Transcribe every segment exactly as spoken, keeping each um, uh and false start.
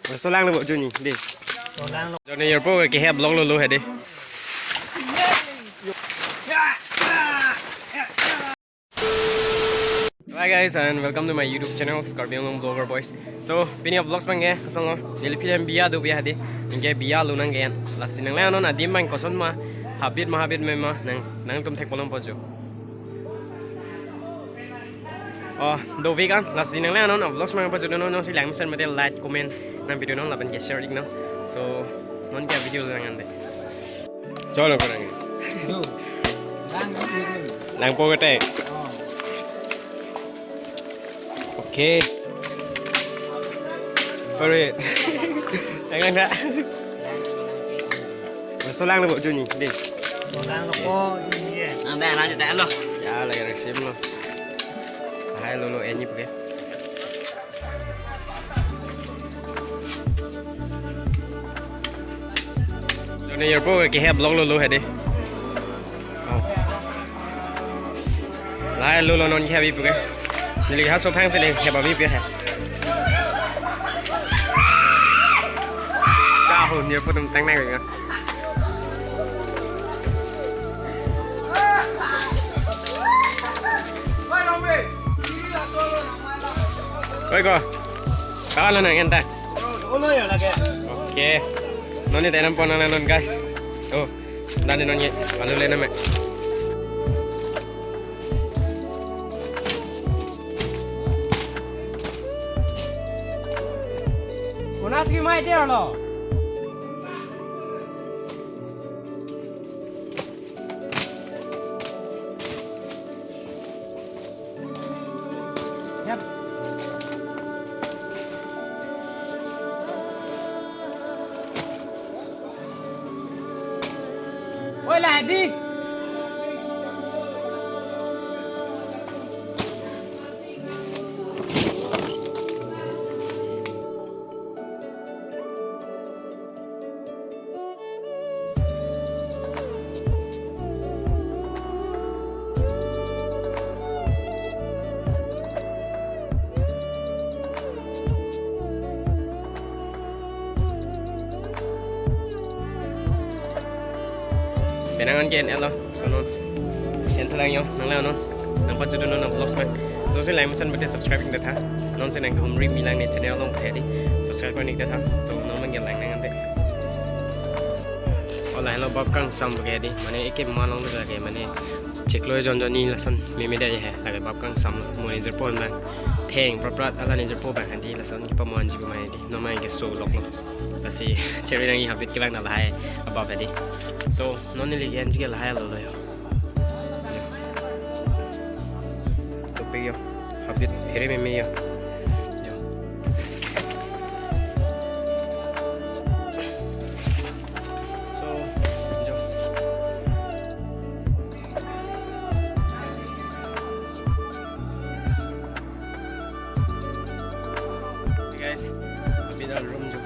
Solang lo bo Joni, de. Solang lo. Joni yorpo ke he vlog lo lo he de. Hi guys and welcome to my YouTube channel, Karbi Anglong Vlogger Boys. So, pini vlogs bang ke, kosonlo, neli pini biya do biya he de. Anke biya lo nang ke. Lasi nanglangnon adim bang koson ma, habit ma habit me ma, nang, nangtum thek polong pojo. Oh, dovik an, lasi nanglangnon, vlogs mang pajut non, non si langmesen mate like, comment, nang video non lapen ke share iknon. So, non ke video lang ante. Cholo korang. Yo. Lang, lang, lang. Langpo kete. Oh. Okay. Alright. Lang lang dah. Solang lo bo Joni, de. Solang lo bo Joni ye. Nang dah, nang dah lo. Ya, lagi resim lo. Hai lo lo, ini pakai. Joni yorpo ke he vlog lo lo he de. Oh. Lahai lo lo non ke bi puke. Neli ha so thang sele he ba mi pu he. Cha ho nirpo tum tang nang ga. Oi ko. Kala nang enta. Olo ya lagi. Okay. Non ne tenam pon nang non guys. So, dan non ye alu le name. Konas ki mai dia lo. Yep. Oi, la di. Penang an ke en lo, konon. En thalang yo, nang lang non. Nang pachudun non vlogs pen. Nonsi langmesen mate subscribe ik tha. Nonsi nang humri milang ne channel along the di. Subscribe ik tha. So, non man ke lang nang ante. Oh, lahai lo bap kangsam ke di. Mane eke malong ke mane. Chiklo jon jon ni lason meme da ye he. Lake bap kangsam lo. Mo ne jirpo bang. Theng praprat ala ne jirpo bang hadi lason kipa mo anji puma di. Non man ke so lok lo. Lasi cheri nang i habit kelang na lahai abap he di. So, non neli ke anji ke lahai lo lo yo. Topi yo. Habit phere meme yo. Yo. So, jo. Hey guys, habit al room jo.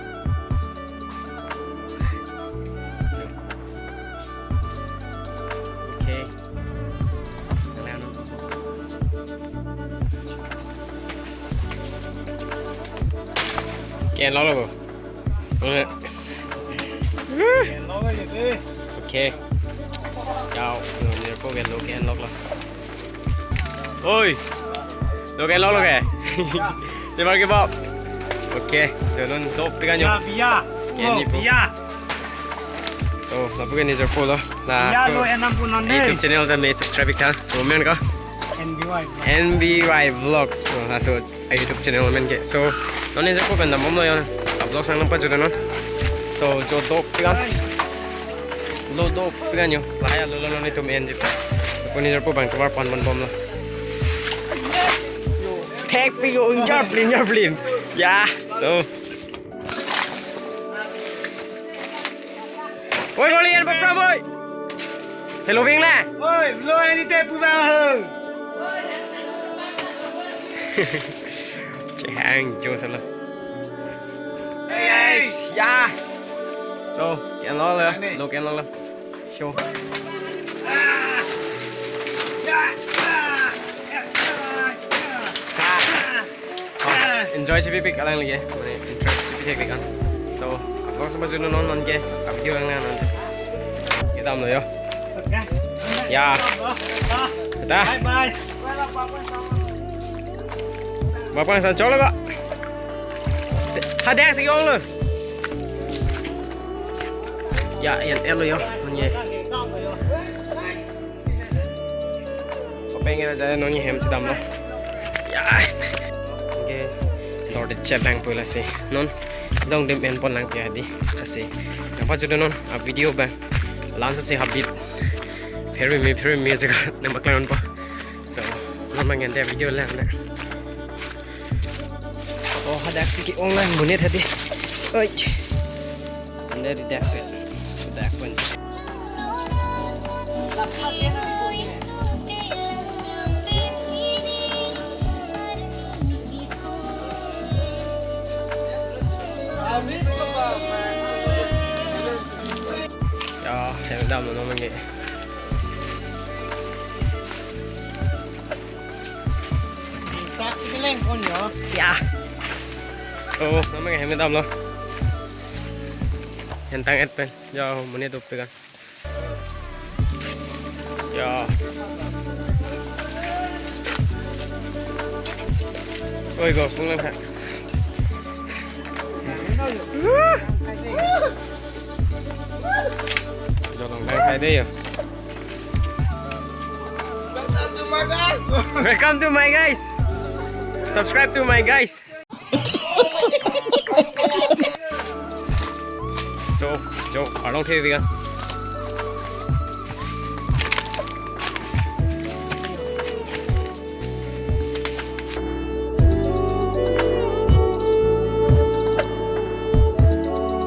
Okay. Ke lo lo. Okay. Yau, nirpo ke lo ke lo lo. Oi. Lo ke lo lo ke. Di mar ke bap. Okay, jo non dop pikan yo. Biya, biya. Ke ni po. Biya. So, lapu ke ne jirpo lo. La, biya so, lo enam puluh enam YouTube channel ta me subscribe ik tha. Comment ko. N B Y. N B Y Vlogs. Oh, la so. A YouTube channel men ke. So, non ne jirpo pen dam bom lo yo. A vlog sang nang pachudun non. So, jo dop pikan. Lo dop pikan yo. Lahai lo lo non itum en jirpo. Ko ne jirpo bang kebar pan bom bom lo. Thek pi yo injar plin, injar plin. Ya, so. Oi, goli en bapra boy. Hello, bing la. Oi, lo ini te pu bang ho. Chehang jo sala. Hey, guys. Ya. So, ke lo lo. Lo ke lo lo. Show. Ha. Enjoy chepipik alang lagi. Mane interest. Thek kan. So, abang sama juno non non ke, a video lang non. Kedamlo yo. Ya. Dah. Bye bye. Bapak sang cholo ba. Hadak si onglo. Ya, yan elo yo. Nonke. Kopengen aja nonke hem chedamlo. Ya. Nonke. Dor de chet lang pula si. Non. Dong dem en pon lang pia di. Asi. Nangpajudo non a video bang. Lansa si habit. Pherui me, pherui me jaga nang baklang pa. So, non mangen de video lang na. Oh, hadak si ke-ong lang monit hadi. Oi. Sandal di dak pe. Dak pen. Ya, ya, dam lo, no, mangge. Sak si keleng kon yo. Ya. Oh, no, mangge, hem damlo. Hentang et pen. Ya, monit dopik kan. Ya. Oi, go, sung lang ha. Jolong lang sai de yo. Welcome to my guys. Welcome to my guys. Subscribe to my guys. So, jo, arlong the kan.